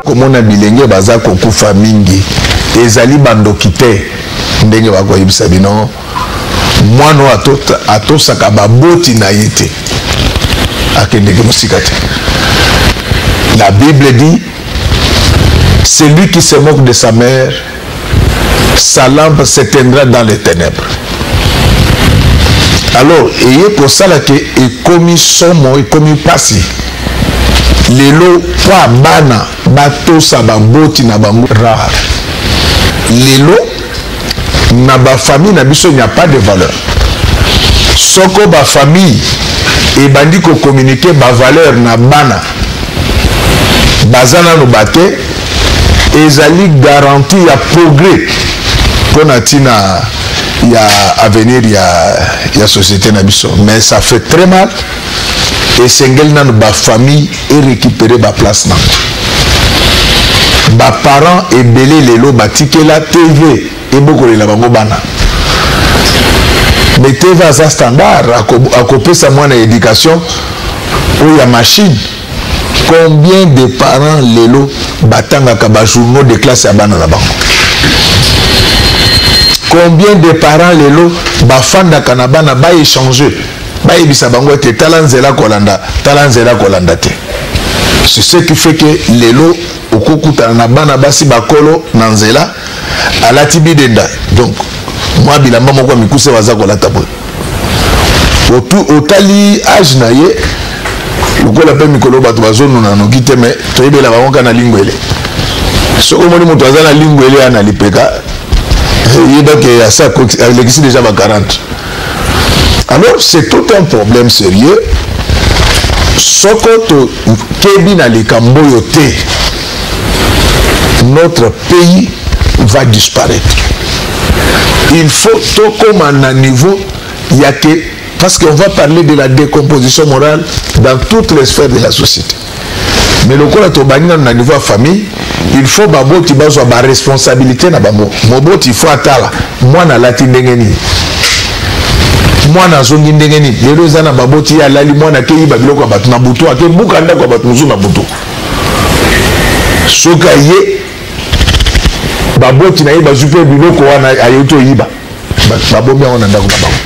Komona bilenge baza kokufa mingi, ezali bandoki te. Ndenge bakoyebisa bino, mwana oyo atosaka baboti na ye te akendeke mosika te. La Bible dit: celui qui se moque de sa mère, sa lampe s'éteindra dans les ténèbres. Alors eye kosala ke ekomi somo, ekomi pasi lelo mpo bana batosa baboti na bango rare. Lelo na bafamille na biso, il n'y a pas de valeur. Soko bafamille ebandi kocommuniquer bavaleur na bana baza nano bate, ezali garantie ya progrès mpona ntina ya avenir ya société na biso. Mais ça fait très mal. Esengeli nano bafamille erécupérer baplace nango. Baparent ebele lelo batikela TV ebokolela bango bana, mais TV aza standard, akopesa mwana éducation oyo ya machine. Combien de parents lelo batangaka bajournaux de classe ya bana na bango? Combien de parents lelo bafandaka na bana, baéchange, bayebisa bango ete tala nzela kolanda, tala nzela kolanda te? C'est ce qui fait que lelo okokutana na bana basi bakolo na nzela, alati bidenda, donc mwa bilamba moko ya mikuse baza kolata boye. Otali age na ye, lokola mpe mikolo bato bazonuna noki te, me toyebela bango kaka na lingwele. Soki omoni moto aza na lingwele ya na lipeka, yebake asa alekisi déjà ba 40. Alors c'est tout un problème sérieux. Soko tokebi na likambo oyo te, notre pays va disparaître. Il faut tokóma na niveau ya ke, parce qu'on va parler de la décomposition morale dans toutes les sphères de la société, mais lokola tobandi nano na niveau ya famille, il faut baboti bazwa baresponsabilité na bango. Moboti, il faut atala mwana alati ndenge nini, mwana azongi ndenge nini. Lelo eza na baboti, ye alali, mwana akeyiba biloko ya bato na butu, akebuka ndako ya bato mosusu na butu. Soki aye, baboti na ye bazwi mpe biloko wana aye to oyiba, babomi yango na ndako na bango.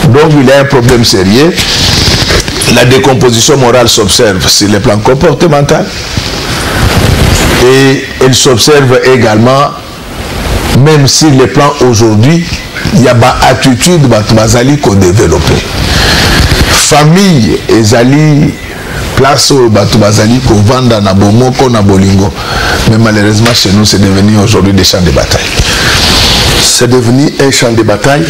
Donc il y a un problème sérieux. La décomposition morale s'observe sur le plan comportemental et elle s'observe également même sur le plan aujourd'hui il y a ba attitude bato bazali kodévelopper. Famille ezali place oyo bato bazali kovanda na bomoko, na bolingo, mais malheureusement chez nous, c'est devenu aujourd'hui des champs de bataille. C'est devenu un champ de bataille,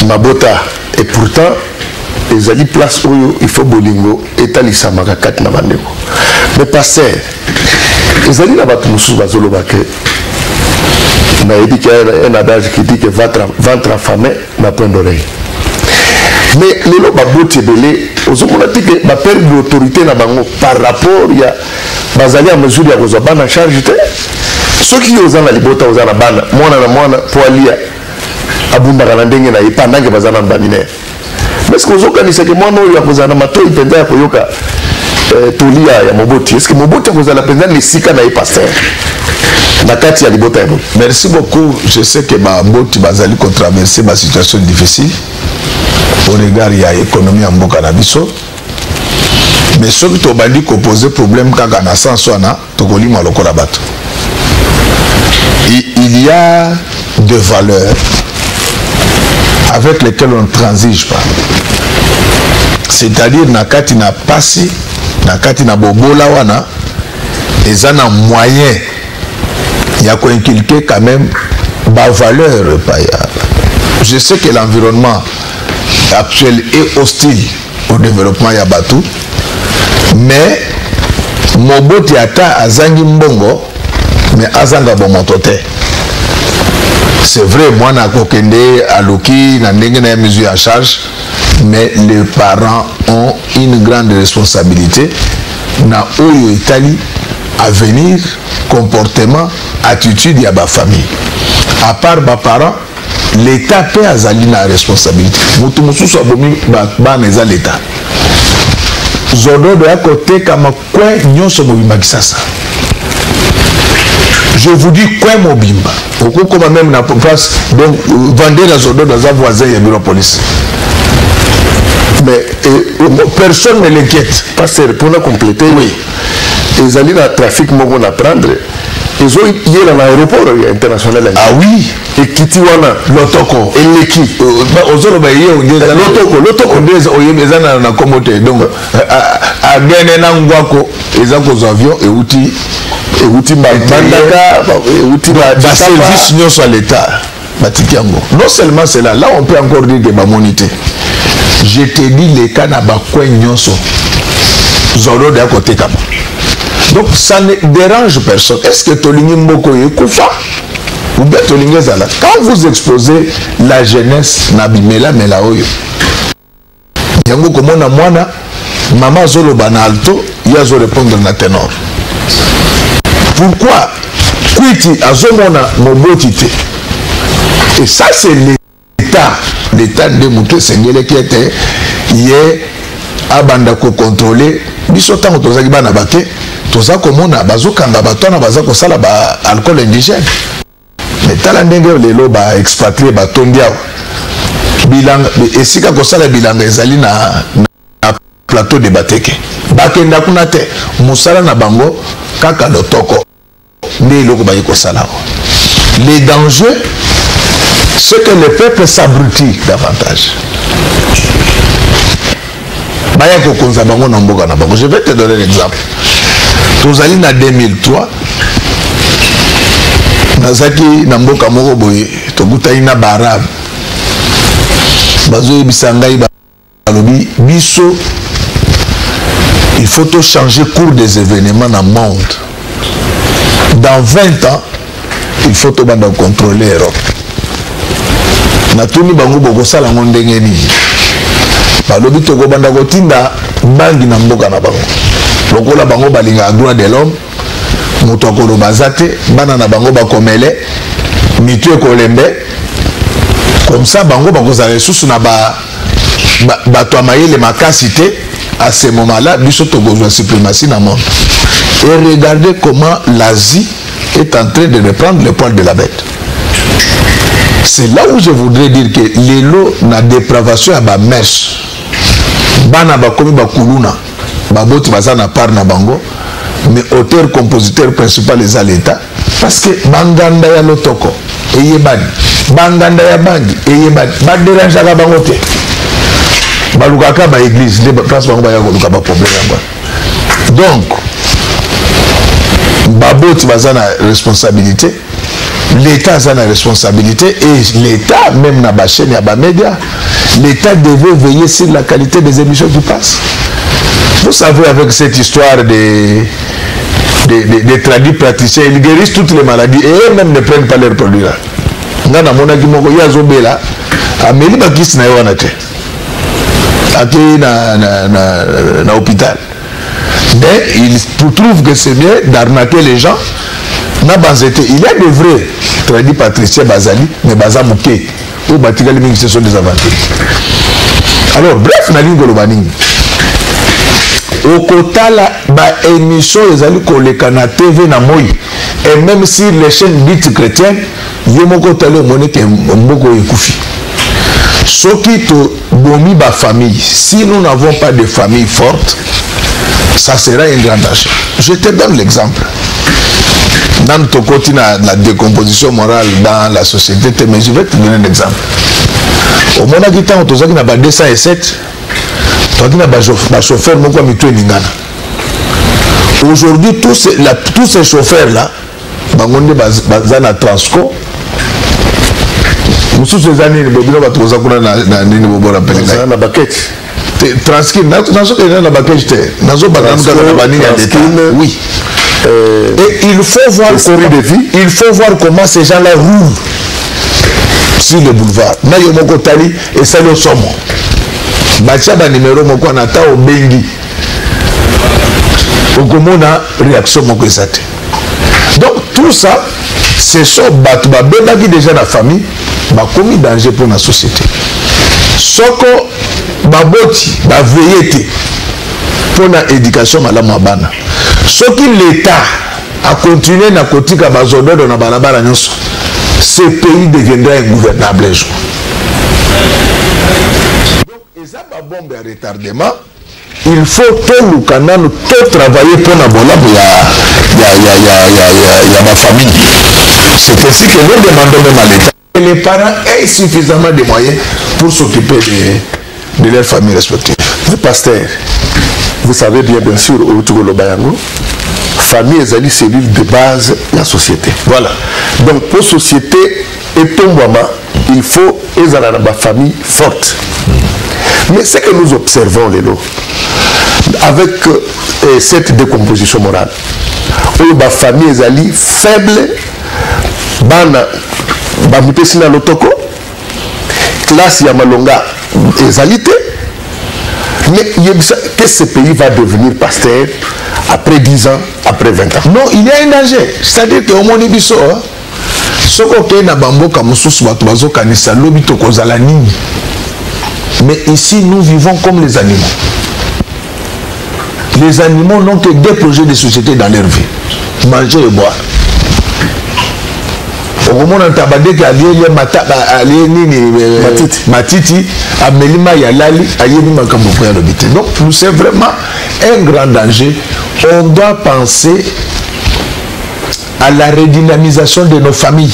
mabota, et pourtant ezali place oyo il faut bolingo etalisamaka kati na bandeko. Mais pasteur, ezali na bato mosusu bazoloba ke, nayebi ke un adage qui dit que ventre affamé n'a point d'oreille. Mais lelo baboti ebele, ozomona te ke baperdre l'autorité na bango par rapport ya bazali ya mesure ya kozwa bana charge te? Soki yo oza na libota, oza na bana, mwana na mwana po alia abundaka na ndenge na ye pendant ke baza na baminere. Mais ce que ozokanisa ke mwana oyo akozala na matoi mpenza ya koyoka toli ya moboti? Est ce que moboti akozala mpenza na esika na ye, pasteur, na kati ya libota ya boye? Merci beaucoup. Je sais que baboti bazali kotraverser basituation difficile au regard ya économie ya mboka na biso. Mais soki tobandi kopose problème kaka na sens wana, tokolima lokola bato. Il y a des valeurs avec lesquelles on ne transige pas, c'est-à-dire na kati na pasi, na kati na bobola wana, eza na moyen ya koinculquer quand même bavaleur epai ya. Je sais que l'environnement actuel est hostile au développement ya bato, mais moboti ata azangi mbongo, mais azanga bomoto te. C'est vrai, mwana akokende aluki na ndenge na ye mesure en charge, mais les parents ont une grande responsabilité na oyo etali avenir, comportement, attitude ya bafamille. À part baparent, l'État mpe azali na responsabilité. Moto mosusu abomi bana eza l'État. Zododo ya kotekama coin nyonso mobimba Kisasa. Je vous dis, coin mobimba, okokoma même na place. Donc vendeur ya zododo aza voisin ya bureau police, mais personne ne l'inquiète. Pasteur, mpona compléter. Oui. Ezali na trafic moko na prendre, ezoyela na aéroport international. Ah oui. Ekiti wana. Lotoko. Eleki. Ozoloba ye. Lotoko, lotoko. Nde oyebi eza na kombo te. Donc agene na ngwako eza kozwa avion euti. Euti Mbandaka, euti. Baservice nyonso ya l'État batiki yango. Non seulement cela, là on peut encore dire que bamoni te. Je te dis, leka na bacoin nyonso, zododo ya kotekama. Donc ça ne dérange personne. Est ce que tolingi mboka oyo ekufa ou bien tolingi ezala? Quand vous exposez la jeunesse na bimelamela oyo, yango komona mwana mama azoloba na alto, ye azorépondre na ténor. Pourquoi? Kwiti azomona moboti te. Et ça, c'est l'État. L'État nde moto esengeleki ete ye abanda kocontrôler biso. Ntango tozalaki bana bake, toza komona bazokanga bato wana baza kosala baalcool indigène. Mais tala ndenge lelo baexpatriés batondi awa. Bilanga, esika kosala bilanga ezali na plateau de Bateke, bakenda kuna te. Mosala na bango kaka lotoko nde eloko baye kosala awa. Les dangers, c'est que le peuple s'abrutit davantage. Baya kokonza bango na mboka na bango. Je vais te donner l'exemple. Tozali na 2003, nazalaki na mboka moko boye, tokutani na baarabe, bazoyebisa ngai, balobi: biso, il faut changer cours des événements dans le monde. Dans 20 ans, il faut tobanda contrôler Europe. Natuni bango: bokosala yango ndenge nini? Balobi: tokobanda kotinda bangi na mboka na bango. Lokola bango balingaka droit de l'homme, moto akoloba aza te. Bana na bango bakomele mitu ekolembe. Comme ça bango bakozala lisusu na bato ya mayele makasi te. À ce moment-là, biso tokozwa suprématie na monde. Et regardez comment l'Asie est en train de reprendre le poil de la bête. C'est là où je voudrais dire que lelo na dépravation ya bamœurs, bana bakomi bakuluna, baboti baza na part na bango, mais auteur compositeur principal eza l'État, parce que banganda ya lotoko eyebani, banganda ya bangi eyebani, baderangeaka bango te. Balukaka baéglise nde place bango baya koluka baproblème yango. Donc baboti baza na responsabilité, l'État aza na responsabilité, et l'État même na bachaîne ya bamédia, l'État devait veiller sur la qualité des émissions qui passent. Vous savez, avec cette histoire de tradipraticiens, ils guérissent toutes les maladies et eux-mêmes ne prennent pas leurs produits là. Nga namonaki moko, ye azobela, ameli bakisi na ye wana te, akei na hôpital. Mais il trouve que c'est bien d'arnaquer les gens na banzete. Il y a de vrais tradipraticiens, bazali, mais baza moke. Oyo batikali mingi, ce sont des aventures. Alors bref, nalingi koloba nini? Okotala baémission ezali koleka na TV na moi et même sur les chaînes dites chrétiennes, yo moko otali, omoni ke mboka oyo ekufi. Soki tobomi bafamille, si nous n'avons pas de famille forte, ça sera un grand danger. Je te donne l'exemple. Nanu tokoti na la décomposition morale dans la société te, mais je vais te donner un exemple. Omonaki ntango tozalaki na ba 207, tozalaki na bachauffeur moko ya mitu eningana. Aujourd'hui, tous ces chauffeurs là, bango nde baza na Transco. Mosusu eza nini? Bobino bato boza kuna na nini, bobola pele. Ngai na bakete. Transkin, nazokende na bakete te, nazobanda kaka na banini ya l'État, oui. Et il faut voir comment, de vie. Il faut voir comment ces gens-là roulent sur le boulevard. Na yo moko tali, esali osomo. Batia ba numéro moko na ta obengi. Okomona réaction moko eza te. Donc tout ça, ce sont bato babebaki déjà na famille, bakomi danger pour la société. Soko baboti baveille te. Mpo na éducation malamu ya bana, soki l'État acontinue na kotika bazododo na balabala nyonso, ce pays deviendra ingouvernable un jour. Donc eza babombe ya retardement. Il faut toluka nanu totravailler mpona bolamu ya bafamille. C'est ainsi que nous demandons même à l'État que les parents aient suffisamment de moyens pour s'occuper de leur famille respective. Le pasteur, vous savez bien, bien sûr, outi koloba yango, famille ezali cellule de base ya société. Voilà. Donc pour société etombwama, il faut ezala na bafamille forte. Mais ce que nous observons lelo avec cette décomposition morale oyo, bafamille ezali faible, bana bamipesi na lotoko, classe ya malonga ezali te. Mais yebisa, qu'est-ce que ce pays va devenir, pasteur, après 10 ans, après 20 ans? Non, il y a un danger. C'est-à-dire que omoni biso, hein, soki okei na bamboka mosusu, bato bazokanisa lobi tokozala nini. Mais ici, nous vivons comme les animaux. Les animaux n'ont que deux projets de société dans leur vie: manger et boire. Okomona ntaba, ndeke alie alie nini? Matiti. Matiti, ameli mai, alali, ayebi makambo po alobi te. Donc c'est vraiment un grand danger. On doit penser à la redynamisation de nos familles.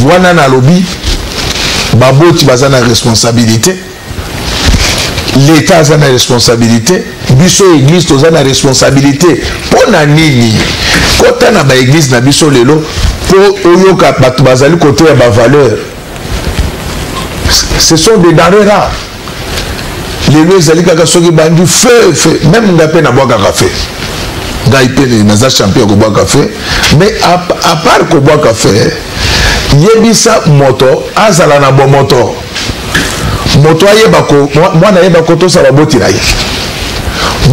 Wana nalobi, baboti baza na responsabilité, l'État aza na responsabilité, biso église toza na responsabilité. Mpo na nini? Kota na baéglise na biso lelo mpo oyoka bato bazali koteya bavaleur. Ce sont des denrées rares. Lelo ezali kaka soki bandi feu, feu. Même ngai mpe nabwakaka feu, ngai mpe naza champion ya kobwaka feu. Mais à part kobwaka feu, yebisa moto azala na bomoto, moto ayeba, mwana ayeba kotosa baboti na ye,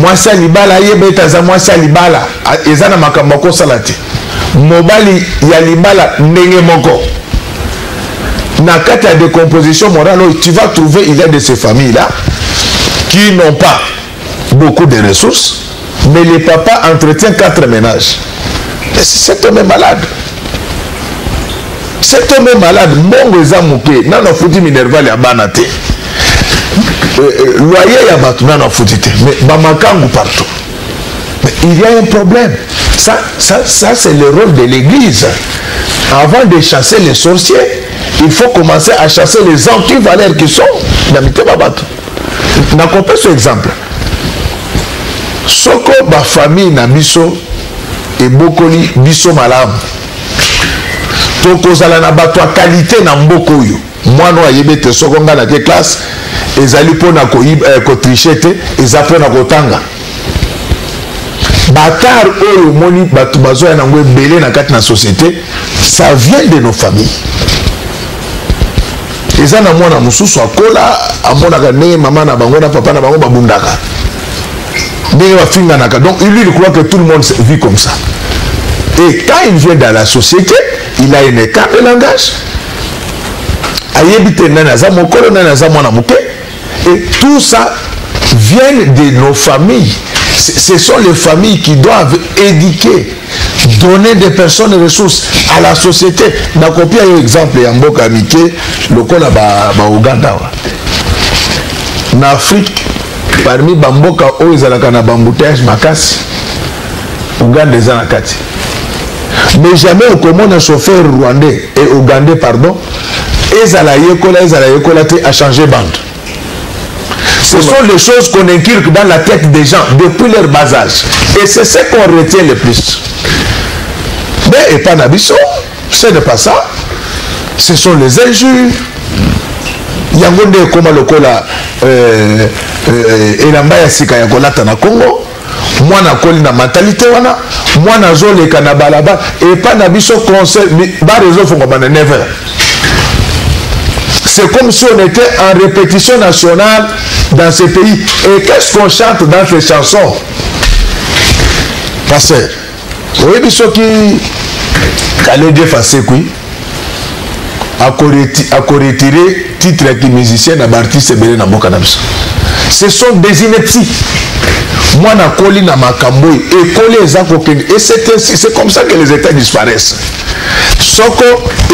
mwasi ya libala ayeba ete aza mwasi ya libala, eza na makambo akosala te, mobali ya libala ndenge moko. Na kati ya décomposition morale oyo, tu vas trouver, il y a de ces familles là qui n'ont pas beaucoup de ressources, mais le papa entretient quatre ménages. Mais cet homme est malade, cet homme est malade. Mbongo eza moke, nano afuti minerval ya bana te, loyer ya bato nano afuti te, mais bamakangu partout. Mais il y a un problème. Ça, ça, c'est le rôle de l'Église. Avant de chasser les sorciers, il faut commencer à chasser les antivaleurs qui sont na mitema bato. Nakopesa exemple: soko bafamille na biso ebokoli biso malamu, tokozala na bato ya qualité na mboka oyo. Mwana oyo ayebi ete soko ngai nake classe, ezali mpona kotricher te, eza mpona kotanga. Batard oyo omoni bato bazoya nango ebele na kati na société, ça vient de nos familles. Eza na mwana mosusu akola, amonaka ndenge mama na bango na papa na bango babundaka, ndenge bafinganaka. Donc lui, il croit que tout le monde vit comme ça. Et quand il vient dans la société, il a un écart de langage, ayebi te nani aza mokolo, nani aza mwana moke. Et tout ça vient de nos familles. Ce sont les familles qui doivent éduquer, donner des personnes ressources à la société. Nakopia yo exemple ya mboka mike lokola bauganda ba wa na Afrique. Parmi bamboka oyo ezalaka na baembouteillage makasi, Uganda eza na kati. Mais jamais okomona chauffeur rwandais et ougandais, pardon, ezala yekola, ezala yekola te, achanger bande. Ce sont les choses qu'on inculque dans la tête des gens depuis leur bas âge et c'est ce qu'on retient le plus. Mais epa na biso, ce n'est pas ça. Ce sont les injures. Yango nde ekóma lokola elamba ya sika ya kolata na Congo. Mwana akoli na mentalité wana. Mwana azoleka na balabala. Epa na biso, concert, bar ezofungwama na 9 heures. C'est comme si on était en répétition nationale dans ce pays. Et qu'est-ce qu'on chante dans ces chansons, pasteur? Oyebi, soki Kaleje Fasekwi akoretirer titre ya kimusicien na baartiste ebele na mboka na biso. Ce sont des inepties. Mwana akoli na makambo oyo ekoli eza kokende, et c'est comme ça que les états disparaissent. Soko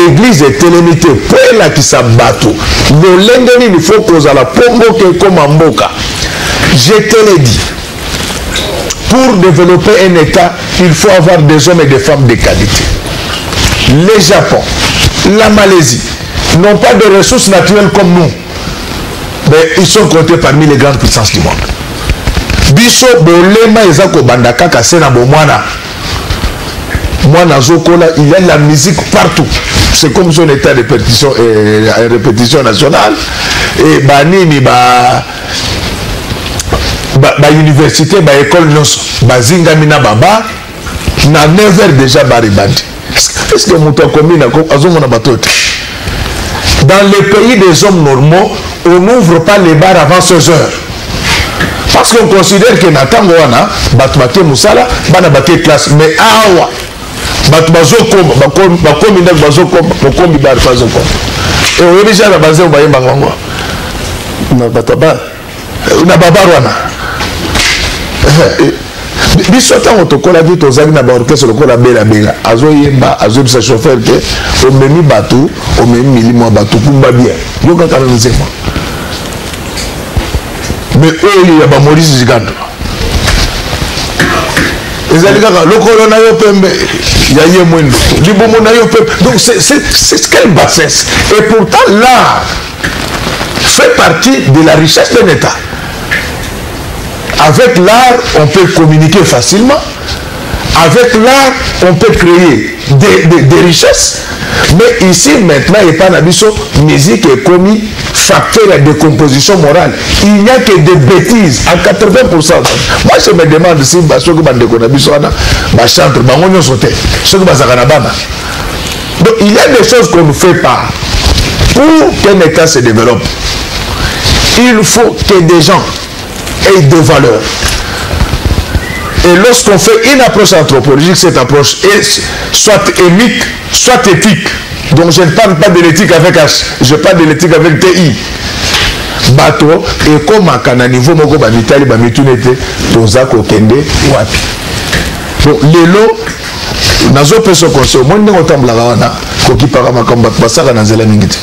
église etelemi te mpo elakisa bato lolenge nini fo kozala mpo mboka ekoma mboka. Je te l'ai dit, pour développer un état, il faut avoir des hommes et des femmes de qualité. Le Japon, la Malaisie n'ont pas de ressources naturelles comme nous, mais ils sont comptés parmi les grandes puissances du monde. Biso bolema eza kobanda kaka se na bomwana. Mwana azokola, il y a de la musique partout, c'est comme si on était à répétition, répétition nationale. Et banini ba bauniversité, ba baécole nyonso bazingami na babar. Na 9 heures déjà bar ebandi. Est ce que moto akomi azomona bato te? Dans les pays des hommes normaux, on n'ouvre pas les bars avant 16 heures, parce qu'on considère que na ntango wana bato bake mosala, bana bake classe. Mais awa bato bazokoma, bakomi ndako, bazokoma, mokombi bar mpe azokoma. E oyebi genre banzembo bayembaka bango? Na bato ba Na babar wana. Biso ntango tokolaki, tozalaki na baorchestre lokola Belabela. Azoyemba, azoyebisa chauffeur te omemi bato, omemi milimo ya bato, kumba bien, yo kaka na nzembo. Mais oyo ya baMaurice Zigando ezali kaka lokolo na yo pembe, ya ye mwindo, libumu na yo pembe. Donc c'est quelle bassesse! Et pourtant l'art fait partie de la richesse d'un état. Avec l'art, on peut communiquer facilement. Avec l'art, on peut créer des richesses. Mais ici maintenant, epai na biso, musique ekomi facteur ya décomposition morale. Il n'y a que des bêtises à 80%. Moi, je me demande si soki bandeko na biso wana bachantre bango nyonso te, soki bazalaka na bana. Donc il y a des choses qu'on ne fait pas. Pour qu'un état se développe, il faut que des gens aient des valeurs. Et lorsqu'on fait une approche anthropologique, cette approche est soit émique, soit éthique. Donc je ne parle pas de l'éthique avec H, je parle de l'éthique avec TI. Bato ekomaka na niveau moko, bamitali, bamituna ete toza kokende wapi. Donc lelo nazopesa conseil. Omoni ndenge otambolaka wana, kokipaka makambo bato basaka na nzela mingi te.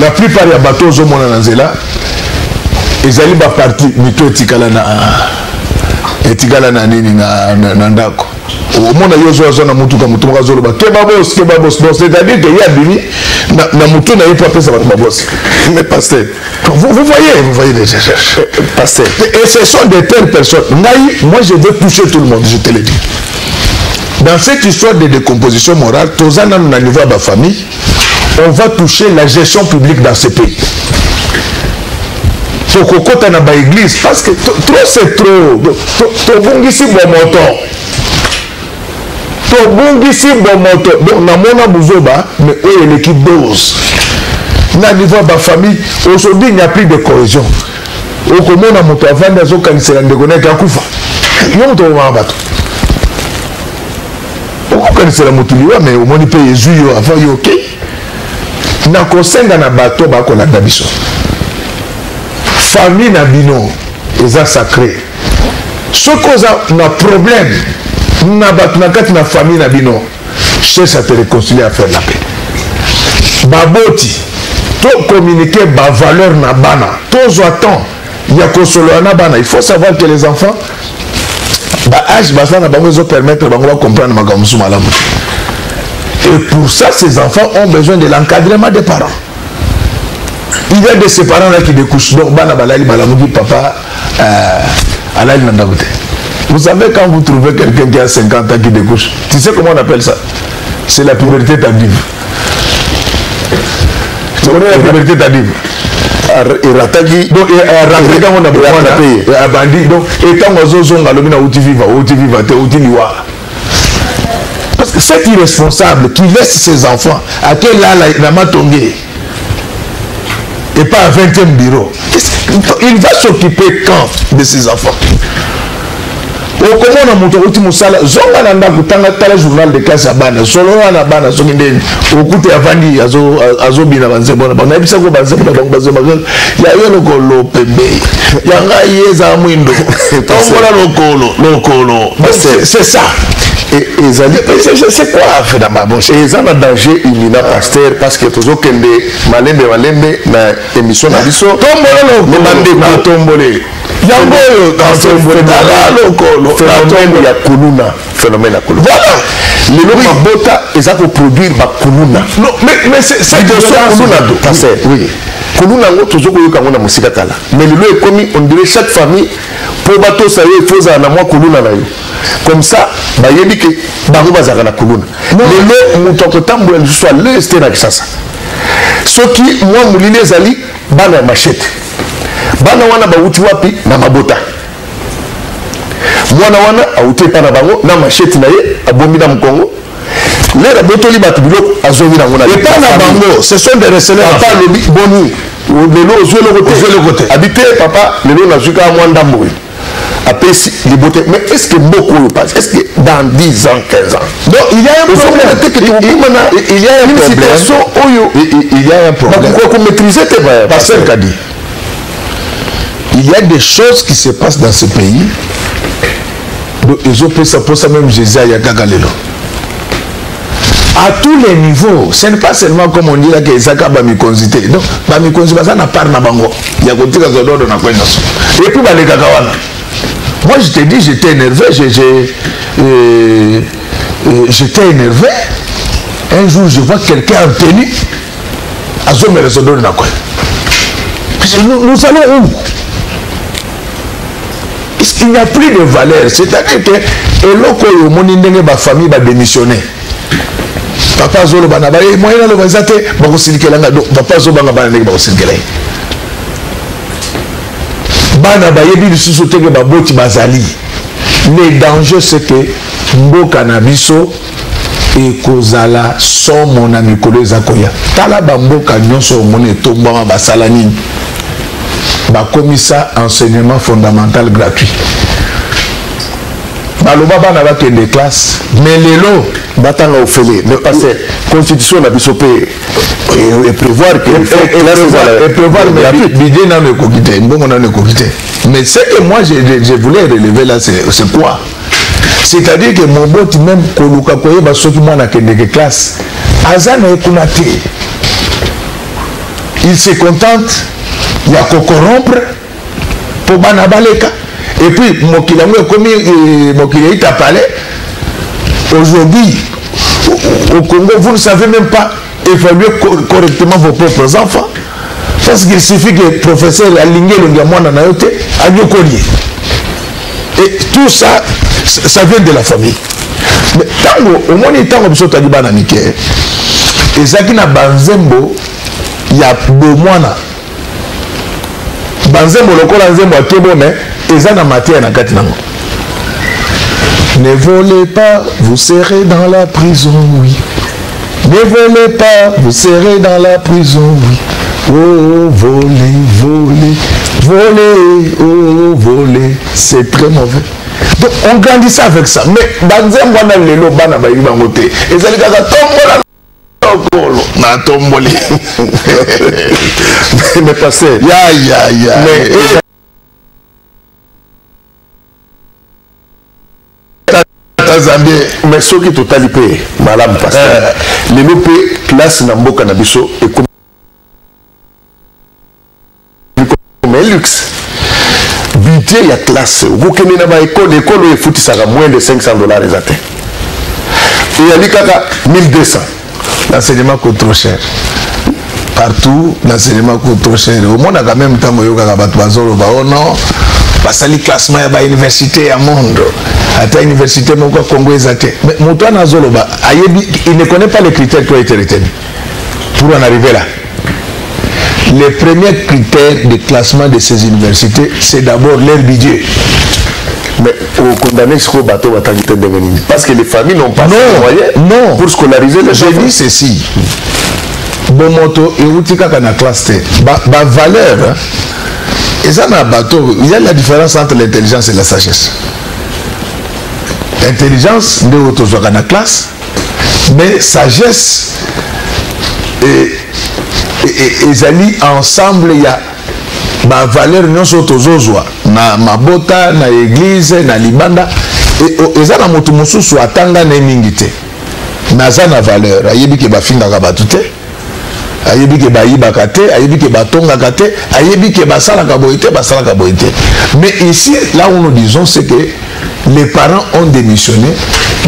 La plupart ya bato ozomona na nzela ezali baparti mito etikala na etikala na nini na ndako. Omona yo ozwa azwa na mutuka, motu moko azoloba: "Keba boss, keba boss." Donc c'est à dire que ye abimi na motu na ye mpo apesa bato baboss. Mais pasteur, vous voyez, vous voyez déjà. Pasteur, Et ce sont de telles personnes. Ngai, moi, je veux toucher tout le monde, je te le dis. Dans cette histoire de décomposition morale, toza nanu na niveau ya bafamille. On va toucher la gestion publique dans ce pays, tokokɔta na baéglise, parce que trop c'est trop. Tobungisi bomoto, tobungisi bomoto. Donc namona buzoba, mais oyo eleki dose. Na niveau ya bafamille, aujourd'hui il n'y a plus de cohésion. Okomona moto avandi, azokanisela ndeko na ye akufa. Yo moto obomaka bato, okokanisela moto liwa, mais omoni mpe ezwi yo avant yo okei. Nakosenga na bato bakolanda biso, famille na bino eza sacré. Soki oza na problème na bato na kati na famille na bino, cherche à te réconcilier, à faire la paix. Baboti, tocommuniquer bavaleur na bana, tozwa temps ya kosolola na bana. Il faut savoir que les enfants, baage baza na bango ezopermettre bango bacomprendre makambo mosusu malamu. Et pour ça, ces enfants ont besoin de l'encadrement des parents. Il y a de ces parents là qui découchent. Donc bana balali, balamuki, papa alali na ndako te. Vous savez, quand vous trouvez quelqu'un qui a 50 ans qui découche, tu sais comment on appelle ça? C'est la puberté tardive. Tu connais la puberté tardive? Erataki. Donc erataki yango na bomwana, abandi. Donc etango azozonga, alobi na uti viva, uti viva te, uti liwa. Parce que cet irresponsable qui laisse ses enfants akelala na matonge et pas à 20e bureau, il va s'occuper quand de ses enfants? Okomona moto akuti mosala, zonga na ndako, tanga, tala journal de classe ya bana, solola na bana. Soki ndeni okute avandi, azobina banzembo na bango, nayebisako banzembo na bango, bazembo ya yo lokolo pembe, ya ngai eza mwindo, tombola lokolo, lokolo, c'est ça. Ezali c'est quoi finalement? Bon, eza na danger imminent, pasteur, parce que tozokende malembe malembe na émission na biso. Tombola lokolo, na tombole yango oyo, tala lokolo. Phénomène ya kuluna, phénomène ya kuluna. Voilà. Lelo mabota eza koproduire bakuluna. Non, mais c'est Liboso kuluna, pasteur, kuluna yango tozo koyoka yango na mosika kala, mais lelo ekomi, on dirait chaque famille, mpo batosa yo, ifo ozala na mwa kuluna na yo. Comme ça bayebi ke bango bazalaka na kuluna. Lelo moto akotambola lisusu à l'aise te na Kisasa. Soki mwa molili ezali, bana ya machette, bana wana bawuti wapi? Na mabota. Mwana wana awuti epa na bango na machette na ye, abombi na mokongo. Lere abotoli bato biloko, azongi nango na Epa na bango, ce sont des receleurs. Papa alobi: "Boni lelo, ozwi eloko te?" Ozwi eloko te. Abi: "Te papa, lelo nazwi kaka mwa ndambo oyo." Apesi libote. Mais est ce que mboka oyo passe, est ce que dans 10 ans, 15 ans, Donc il y a un problème. Il y a un problème. Situation oyo Il y a un problème. Bakoka komaîtrise te. Pasteur Kadi, il y a des choses qui se passent dans ce pays. Donc ezopesa mposa même Jésus ayakaka lelo. À tous les niveaux, ce n'est pas seulement comme on dit là que ezaka bamikonzi te. Donc bamikonzi baza na part na bango ya kotika zododo na kwe nyonso et puis balekaka wana. Moi, je te dis, j'étais énervé, j'étais énervé. Un jour, je vois quelqu'un en tenue azomela zododo na kwe. Nous, nous allons où? Il n'y a plus de valeur. C'est-à-dire que eloko oyo omoni ndenge bafamille badémissionné, papa azoloba na baye, moyen naloba eza te, bakosilikela nga. Donc papa azobanga bana ndenge bakosilikela ye. Bana bayebi lisusu teke baboti bazali. Le danger, c'est que mboka na biso ekozala somo na mikolo eza koya. Tala bamboka nyonso omoni etombwama, basala nini? Bakomisa enseignement fondamental gratuit. Baloba bana bakende classe, mais lelo Batanga ofele. Mais parce que constitution na biso mpe prévoir que prévoir, mais budget nano ekoki te, mbongo nano ekoki te. Mais ce que moi je voulais relever là, c'est quoi? C'est-à-dire que moboti, même koluka koyeba soki mwana akendeke classe, aza na ye kuna te. Il se contente ya kocorrompre mpo bana baleka. Et puis mokili yango ekomi mokili eita palais. Aujourd'hui, au Congo, vous ne savez même pas évaluer correctement vos propres enfants, parce qu'il suffit que professeur alingi elongi ya mwana na yo te, anyokoli ye. Et tout ça, ça vient de la famille. Mais ntango omoni, ntango biso tali bana mike, ezalaki na banzembo ya bomwana, banzembo lokola nzembo akebo, mais eza na matière na kati nango. Ne volez pas, vous serez dans la prison, oui. Ne volez pas, vous serez dans la prison, oui. Oh, voler, voler, voler, oh, voler, c'est très mauvais. Donc on grandissait avec ça. Mais banzembo wana lelo bana bayebi bango te. Ezali kaka tombola lokolo, na tomboli. Mais pasteur, ya ya ya. Mais Tata Zambie. Mais soki totali mpe malamu, pasteur, lelo mpe classe na mboka na biso ekomi comme luxe. Budget ya classe, okokende na baekole, ekole oyo efutisaka moins de 500 $ eza te, eyali kaka 1200. L'enseignement coûte trop cher partout, l'enseignement coûte trop cher. Omonaka même ntango oyokaka bato bazoloba: "Oh non, basali classement ya bauniversité ya monde, ata université moko ya Congo eza te." Mais moto wana azoloba, ayebi, il ne connaît pas les critères qui ont été retenus pour en arriver là. Les premiers critères de classement de ces universités, c'est d'abord leur budget. Mais okondamne sikoyo bato batangi te ndenge nini? Parce que les familles n'ont pas Non, ces moyens non. pour scolariser les Je enfants. dis ceci: bomoto euti kaka na classe te. Bavaleur, ba eza na bato. Il y a la différence entre l'intelligence et la sagesse. Intelligence nde oyo tozwaka na classe, mais sagesse ezali ensemble ya bavaleur nyonso oyo tozozwa na mabota, na église, na libanda. Eza na moto mosusu atanga na ye mingi te, mais aza na valeur. Ayebi ke bafingaka bato te, ayebi ke bayibaka te, ayebi ke batongaka te, ayebi ke basalaka boye te, basalaka boye te. Mais ici, là où nous disons, c'est que les parents ont démissionné,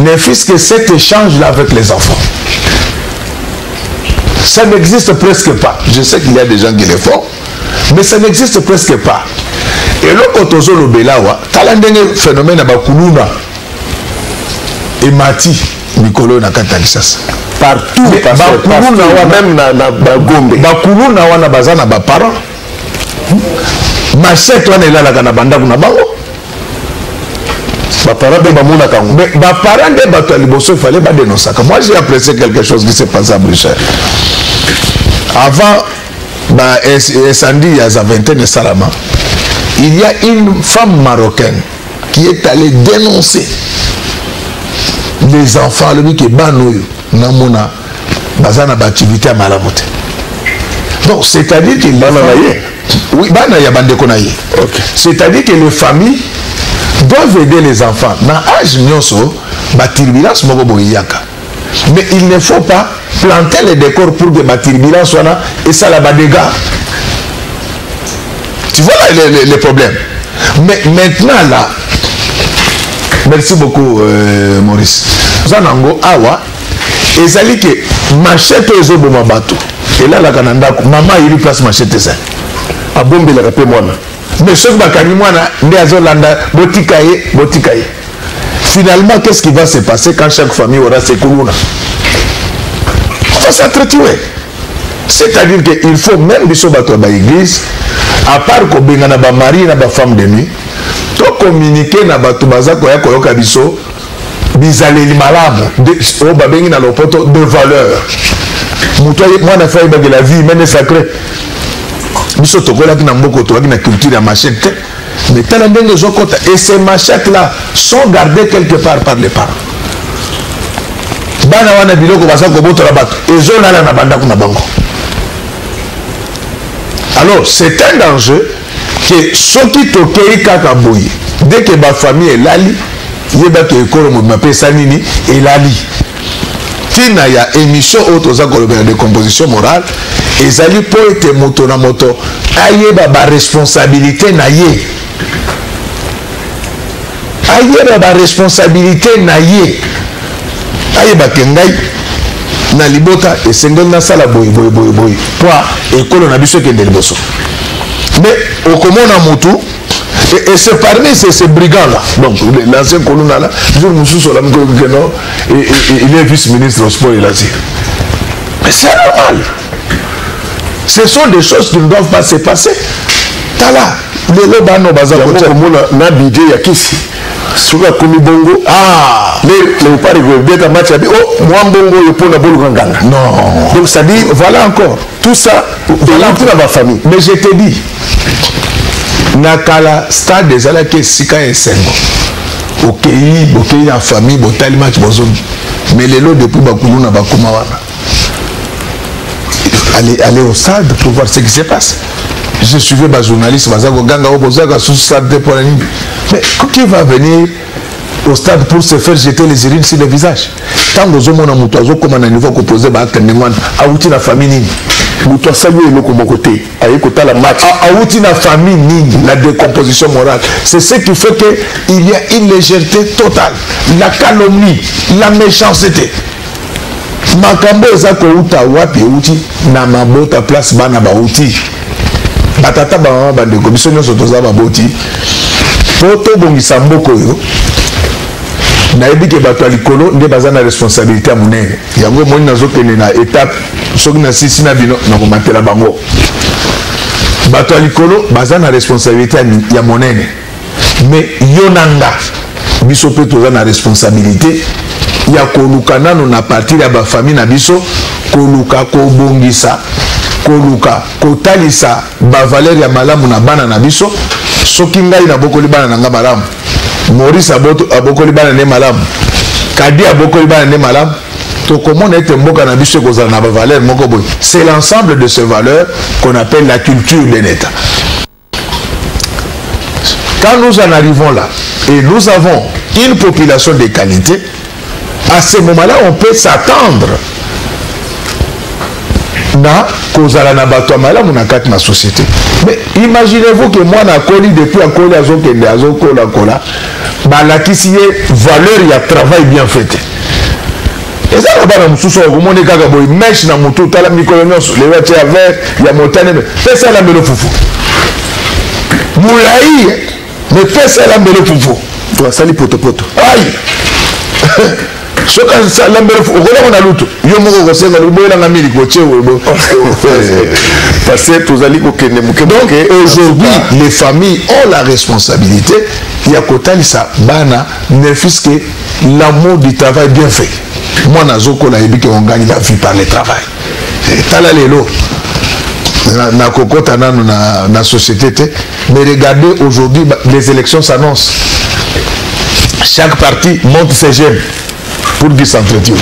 ne fût-ce que cet échange là avec les enfants, ça n'existe presque pas. Je sais qu'il y a des gens qui le font, mais ça n'existe presque pas. Eloko tozolobela awa, tala ndenge phénomène ya bakuluna emati mikolo na kati ya Kinshasa. Partout. Bakuluna wana, même na Gombe. Bakuluna wana baza na baparent. Machette wana elalaka na bandako na bango. Baparent mpe bamonaka yango. Mais baparent nde bato ya liboso efale badénonçaka. Moi, j'ai apprécié quelque chose qui s'est passé à Bruxelles avant baincendie ya Zaventem esalama. Il y a une femme marocaine qui est allée dénoncer les enfants. Alobi ke bana oyo namona baza na baactivité ya malamu te. Donc c'est-à-dire que bana na ye? Oui, bana ya bandeko na ye. C'est-à-dire que les familles doivent aider les enfants. Na âge nyonso, baturbulence moko boye eyaka, mais il ne faut pas planter les décors pour que baturbulence wana esala badégâts. Tu vois là les problèmes. Mais maintenant là, merci beaucoup, Maurice, oza nango awa. Ezali ke machette oyo ezoboma bato elalaka na ndako. Mama ayebi place machette ezali. Abombelaka mpe mwana. Mais soki bakangi mwana nde azolanda: botika ye, botika ye. Finalement, qu'est-ce qui va se passer quand chaque famille aura ses kuluna? On va s'entretuer. C'est-à-dire que il faut même biso bato ya baéglise, à part kobengana bamari na bafemme de nuit, tocommuniquer na bato baza koya koyoka biso bizaleli malamu oyo babengi na lopoto de valeur. Moto mwana fa ayebaki la vie humaine est sacrée. Biso tokolaki na mboka, tolaki na culture ya machette te, mais tala ndenge ezokɔta. Et ces machettes là sont gardées quelque part par les parents. Bana wana, biloko baza kobotola bato ezolala na bandako na bango. Alors c'est un danger ke soki tokei kaka boye, dès que bafamille elali, yebaki ekolo mobima mpe esa nini? Elali. Ntina ya émission oyo toza kolobela décomposition morale ezali mpo ete moto na moto ayeba baresponsabilité na ye, ayeba baresponsabilité na ye, ayebake ngai na libota esengeli nasala boye, boye, boye, boye mpo ekolo na biso ekende liboso. Mais okomona motu, et c'est parmi ces brigands-là, donc l'ancien Kuluna là, jour mosusu olamuki que non, il est vice-ministre au sport et loisirs. Mais c'est normal. Ce sont des choses qui ne doivent pas se passer. Tala, lelo bano baza komona na budget ya kisi soki akomi bongo. Ah. Léopard ekobeta match ya bi, oh, mwa mbongo oyo mpona boluka nganga. Non. Donc c'est à dire voilà encore. Tout ça euti na bafamille. Mais je te dis, na kala, stade ezalaki esika ya esengo. Okei, bokei na famille, botali match, bozongi. Mais lelo, depuis bakuluna bakoma wana, allez, allez au stade pour voir ce qui se passe. Je suivais bajournaliste baza koganga oyo bozaka susu stade te mpona nini. Mais qui va venir au stade pour se faire jeter les urines sur le visage? Ntango ozomona moto azokóma na niveau koposer baacte ndenge wana, awuti na famille nini? Moto asali oyo eloko moko te, aye kotala match. Awuti na famille nini? La décomposition morale, c'est ce qui fait que il y a une légèreté totale, la calomnie, la méchanceté. Makambo eza kouta wapi? Euti na mabota, place bana bauti. Batata, bamama, bandeko, biso nyonso toza baboti mpo tobongisa mboka oyo. Nayebi ke bato ya likolo nde baza na responsabilité ya monene. Yango emoni nazokende na étape. Soki nasisi na bino, nakomatela bango. Bato ya likolo baza na responsabilité ya monene, mais yo na nga, biso mpe toza na responsabilité ya koluka nano na partir ya bafamille na biso, koluka kobongisa, koluka kotalisa bavaleur ya malamu na bana na biso. Soki ngai nabokoli bana na nga malamu. Maurice abokoli bana ne malamu, Kadi abokoli bana ne malamu, tokomona ete mboka na biso ekozala na bavaleur moko boye. C'est l'ensemble de ces valeurs qu'on appelle la culture d'un État. Quand nous en arrivons là et nous avons une population de qualité, à ce moment-là on peut s'attendre na kozala na bato ya malamu na kati na société. Mais imaginez-vous que mwana akoli, depuis akoli, azokende, azokolakola, balakisi ye valeur ya travail bien fait te. Eza na bana mosusu okomoni kaka boye, mèche na motu, tala mikolo nyonso, lelo atie ya vert, ya motane, mais pesa elambelo fufu molai, mais pesa elambelo fufu. To asali potopoto. Ai, soki alambelo fufu, okolako na lutu, yo moko okosenga boyelanga miliki otie. Parce que tozali kokende moke. Donc aujourd'hui, les familles ont la responsabilité ya kotalisa bana ne fût-ce que l'amour du travail bien fait. Mwana azokola, ayebi ke on gagne la vie par le travail. Tala lelo, nakokota nanu na société te, mais regardez aujourd'hui, les élections s'annoncent, chaque parti monte ses jeunes pour qu'ils s'entretuent.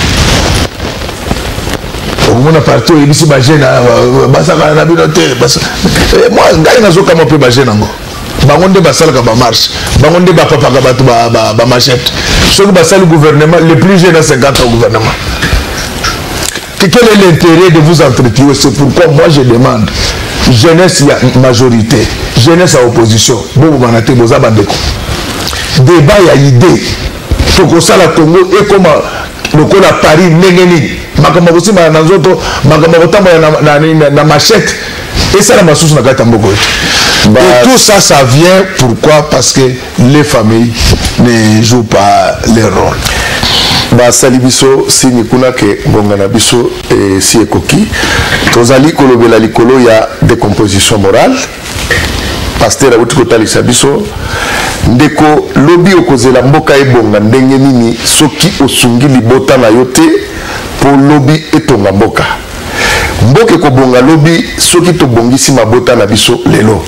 Okomona parti oyebisi bajeune basakana na bino te. Moi, ngai nazokama mpe bajeune yango, bango nde basalaka bamarche, bango nde bapapaka bato bamachete. Soki basali gouvernement, le plus jeune a 50 ans au gouvernement. Quel est l'intérêt de vous entretuer? C'est pourquoi moi je demande, jeunesse ya majorité, jeunesse ya opposition, bobomana te, boza bandeko. Débat ya idée, tokosala Congo ekoma lokola Paris ndenge nini? Makambo ya kosimbana na nzoto, makambo ya kotambola na machette, esala masusu na kati ya mboka oyo. Et tout ça, ça vient pourquoi? Parce que les familles ne jouent pas leur rôle. Basali biso signe kuna ke ngonga na biso esi ekoki. Tozali kolobela likolo ya décomposition morale. Pasteur awuti kotalisa biso. Ndeko, lobi okozela mboka ebonga ndenge nini soki osungi libota na yo te mpo lobi etonga mboka? Mboka ekobonga lobi soki tobongisi mabota na biso lelo.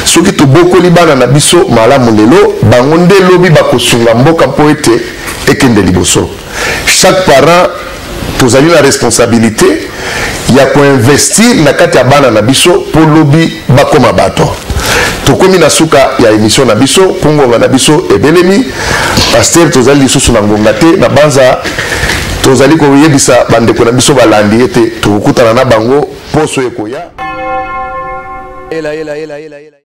Soki tobokoli bana na biso malamu lelo, bango nde lobi bakosunga mboka mpo ete ekende liboso. Chaque parent, tozali na responsabilité ya koinvestir na kati ya bana na biso mpo lobi bakóma bato. Tokomi na suka ya émission na biso mpo ngonga na biso ebelemi. Pasteur, tozali lisusu na ngonga te. Na banza tozali koyebisa bandeko na biso balandi ete tokokutana na bango poso ekoya. Ela, ela, ela, ela, ela.